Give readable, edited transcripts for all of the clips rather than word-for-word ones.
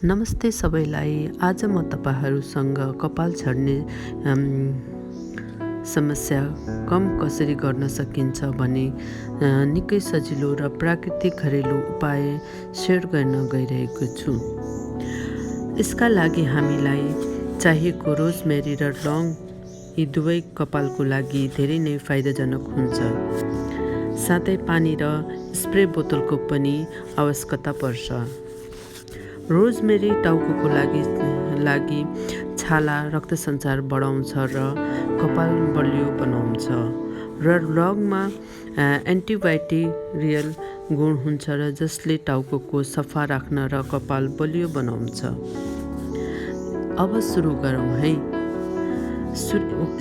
नमस्ते सबैलाई। आज म तपाईँहरूसँग कपाल झर्ने समस्या कम कसरी गर्न सकिन्छ भने निकै सजिलो र प्राकृतिक घरेलु उपाय सेयर गर्न गइरहेको छु। यसका लागि हामीलाई चाहिएको रोजमेरी र लौङ यी दुवै कपालको लागि धेरै नै फाइदाजनक हुन्छ। साथै पानी र स्प्रे बोतलको पनि आवश्यकता पर्छ। रोजमेरी टाउकोको लागि छाला रक्त सञ्चार बढाउँछ र कपाल बलियो बनाउँछ र लौङमा एन्टिब्याक्टेरियल गुण हुन्छ र जसले टाउकोको सफा राख्न र कपाल बलियो बनाउँछ। अब सुरु गरौँ है।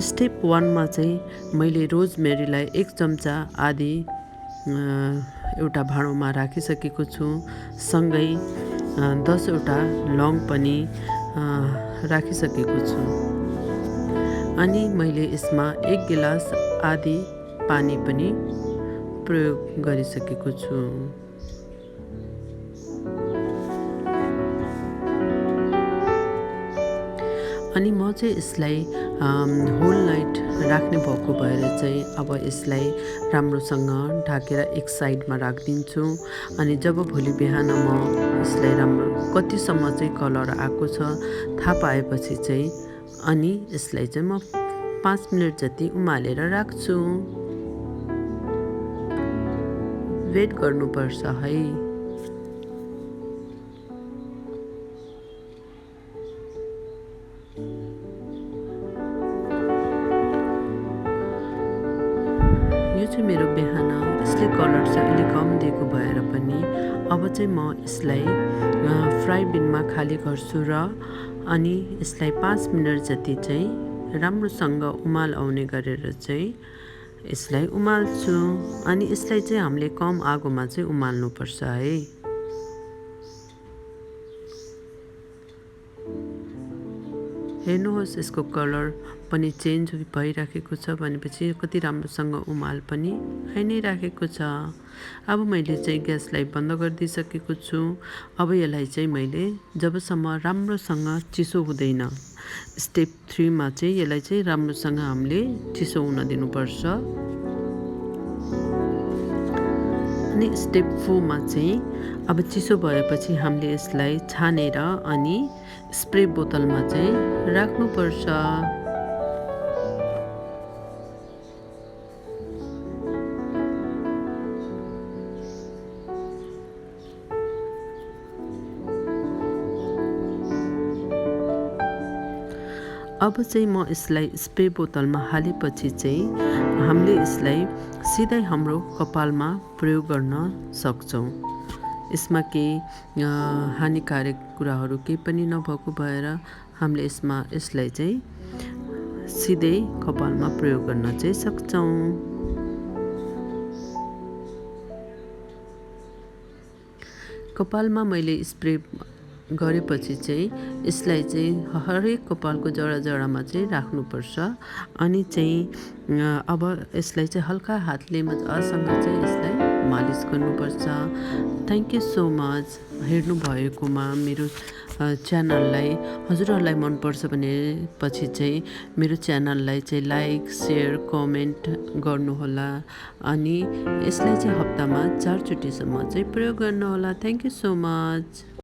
स्टेप 1 मा चाहिँ मैले रोजमेरीलाई 1 चम्चा आदि एउटा भाँडोमा राखिसकेको छु। सँगै 10 वटा लौङ पनि राखिसकेको छु। अनि मैले यसमा 1 गिलास आदि पानी पनि प्रयोग गरिसकेको छु। अनि म चाहिँ यसलाई होल नाइट राख्ने भएको भएर चाहिँ अब यसलाई राम्रोसँग ढाकेर एक साइडमा राखिदिन्छु। अनि जब भोलि बिहान म यसलाई राम्रो कतिसम्म चाहिँ कलर आएको छ थाहा पाएपछि चाहिँ अनि यसलाई चाहिँ म 5 मिनट जति उमालेर राख्छु। वेट गर्नुपर्छ है। यो चाहिँ मेरो बिहान यसले कलर चाहिँ अलि कम दिएको भएर पनि अब चाहिँ म यसलाई फ्राई बिनमा खाली गर्छु र अनि यसलाई 5 मिनट जति चाहिँ राम्रोसँग उमाल आउने गरेर चाहिँ यसलाई उमाल्छु। अनि यसलाई चाहिँ हामीले कम आगोमा चाहिँ उमाल्नुपर्छ है। हेर्नुहोस् यसको कलर पनि चेन्ज भइराखेको छ भनेपछि कति राम्रोसँग उमाल पनि आइ नै राखेको छ। अब मैले चाहिँ ग्यासलाई बन्द गरिदिइसकेको छु। अब यसलाई चाहिँ मैले जबसम्म राम्रोसँग चिसो हुँदैन स्टेप 3 मा चाहिँ यसलाई चाहिँ राम्रोसँग हामीले चिसो हुन दिनुपर्छ। अनि स्टेप 4 मा चाहिँ अब चिसो भएपछि हामीले यसलाई छानेर अनि स्प्रे बोतलमा चाहिँ राख्नुपर्छ। अब चाहिँ म यसलाई स्प्रे बोतलमा हालेपछि चाहिँ हामीले यसलाई सिधै हाम्रो कपालमा प्रयोग गर्न सक्छौँ। यसमा केही हानिकारक कुराहरू केही पनि नभएको भएर हामीले यसलाई चाहिँ सिधै कपालमा प्रयोग गर्न चाहिँ सक्छौँ। कपालमा मैले स्प्रे गरेपछि चाहिँ यसलाई चाहिँ हरेक कपालको जडा चाहिँ राख्नुपर्छ। अनि चाहिँ अब यसलाई चाहिँ हल्का हातले मजासँग चाहिँ यसलाई मालिस गर्नुपर्छ। थ्याङ्क यू सो मच हेर्नु भएकोमा। मेरो च्यानललाई हजुरहरूलाई मनपर्छ भनेपछि चाहिँ मेरो च्यानललाई चाहिँ लाइक सेयर कमेन्ट गर्नुहोला। अनि यसलाई चाहिँ हप्तामा 4 चोटिसम्म चाहिँ प्रयोग गर्नुहोला। Thank you so much.